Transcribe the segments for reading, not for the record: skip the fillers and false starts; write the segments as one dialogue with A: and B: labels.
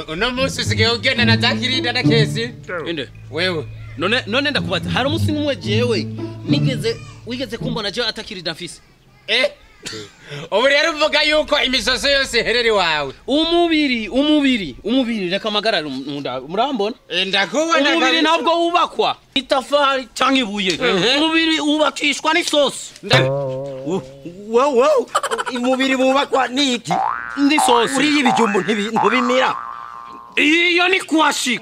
A: Uno munsi usigaye ugenda na zakirida na kesi.
B: Inde.
A: Wewe.
B: None ndakubaza hari umunsi n'umwe jewe nigeze wigeze kumbona jewe atakirida mfise.
A: Ubu rero uvuga yuko imisoso yose iherera iwawe.
B: Umubiri reka amagara murambona.
A: Ndakubona.
B: Umubiri ntabwo wubakwa itafari cyangwa ibuye. Umubiri wubakishwa n'isosi.
C: Wow, umubiri wubakwa n'iki?
B: N'isosi.
C: Uriye ibijumbu ntibimira.
B: Iyo ni kwashi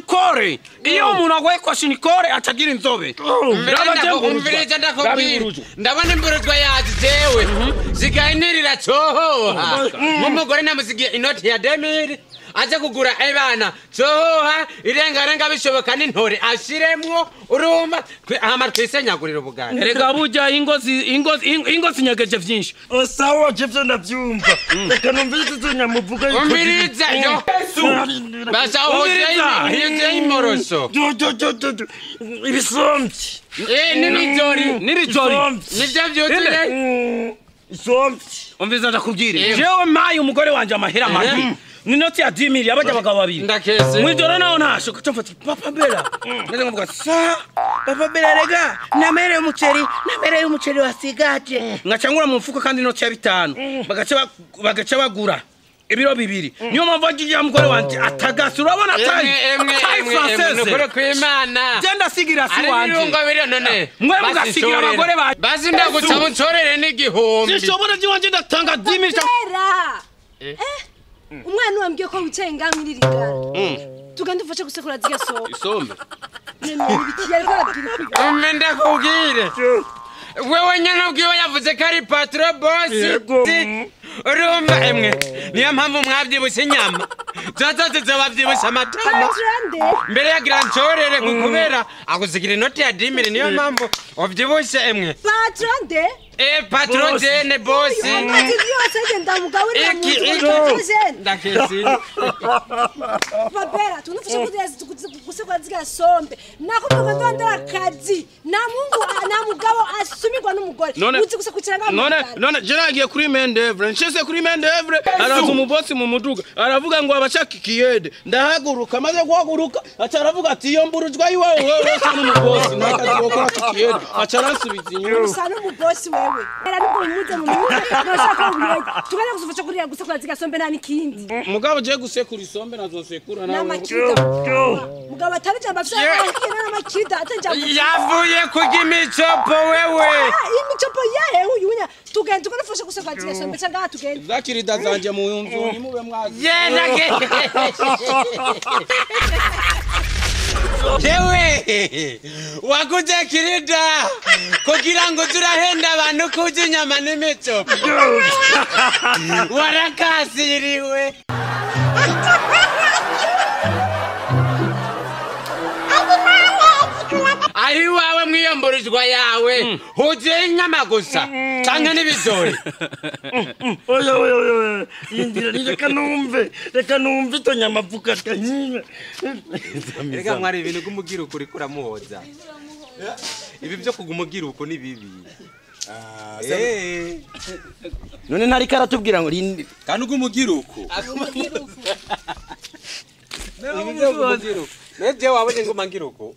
B: kore. Iyo umuntu agwaye kwashi ni kore atagira inzobe.
A: Umviriza ndakubwira. Ndabona imburuzwa yazi jewe. Sigaye nirira cohoha. Nk'umugore namusigiye inoti ya 2000 aje kugura abana cohoha irengarenga bishoboka n'intore ashiremwo urumva hama twisenyagurira ubugari.
B: Erega burya ingo zinyegeje vyinshi.
D: Sawa jevyo ndavyumva. Reka numvirize izo nyamuvuga.
A: Umviriza yo. Basa uhuze imoroso.
D: Ibisomvyi.
A: N'ibijori.
B: N'ibijori.
A: Nivyo vyuzuye.
D: Isomvyi.
B: Umviriza ndakubwire. Jewe mayi umugore wanje amahera make. Ni noti ya 10,000 abajya abagabo babiri.
A: Ndakese.
B: Mwijoro naho ntasho kucomfata Papa Bella. Ndaze nkavuga sa Papa Bella rega namereye umuceri wasigaje. Ngacangura mu mfuko kandi inoti ya 5. Bagaca bagura ibiro bibiri. Niyo mpamvu agiye mugore wanje atagase urabona tayi.
A: Emwe nukuri kw'Imana.
B: Genda sigira si wanje.
A: Ari ibirungo biri none.
B: Mwe mugasigira abagore ba.
A: Bazi ndagutsa muncorere n'igihumbi.
B: Sinshobora by'iwanje ndatanga 10,000.
E: Umwana wambwiye ko wicaye ngaho nirigara. Tugende ufashe gusekura zirya sombe.
B: Isombe.
A: Umve ndakubwire. Wewe nyene ubwiwe yavuze ko ari patro boss. Urumva emwe. Niyo mpamvu mwavyibushe inyama. Zozo zizobavyibusha amatama. Mbere ya grancorere kukubera akuzigira inoti ya 10,000 niyo mpamvu uvyibushe emwe.
E: Patron de?
A: Patron de ne boss.
E: Akazi yose agenda mugaburira mu nzu.
A: Ndakesi.
E: Papera tunufashe gusekura zirya sombe. Nakubwira ngo ndondera akazi. Na mungu na mugabo asumirwa n'umugore. Uzi gusa kwicara ngaho.
B: None je nagiye kuri Mendevre. Nshese kuri Mendevre araza umubosi mu muduga. Aravuga ngo abashaka ikiyede. Ndahaguruka maze guhaguruka aca aravuga ati iyo mburujwa iwawe wewe usa n'umubosi nakazi gukora ikiyede. Aca aransubiza inyuma.
E: Usa n'umubosi wewe. Era nubwo umuze mu mutwe noshaka ubuyede. Tugende gusufasha kurira gusekura zirya sombe nta n'ikindi.
B: Mugabo je gusekura isombe nazosekura nawe.
E: N'amakida. Mugabo atari jambo afite n'amakida atajambo.
A: Yavuye kurya imicopo wewe.
E: Imicopo yahe uyunya. Tugende tugende gusekura zirya sombe cyangwa tugende.
B: Zakirida zanje mu nzu nimube mwazi.
A: Yewe waguze kirida kugira ngo turahenda abantu kurya inyama n'imicopo. Warakasiriwe. Ari wawe mwiyomborezwa yawe huzuye inyama gusa canke n'ibizori.
D: Oya oya oya indira reka numve ito nyama vuga kanyine.
A: Reka mwari ibintu kumugira ukuri kuramuhoza. Ibi byo kugumugira uko ni bibi.
C: None ntari karatubwira ngo
A: kandi ugumugira uko. Ibi byo kugumugira uko. Neje wabonye ngo mangira uko.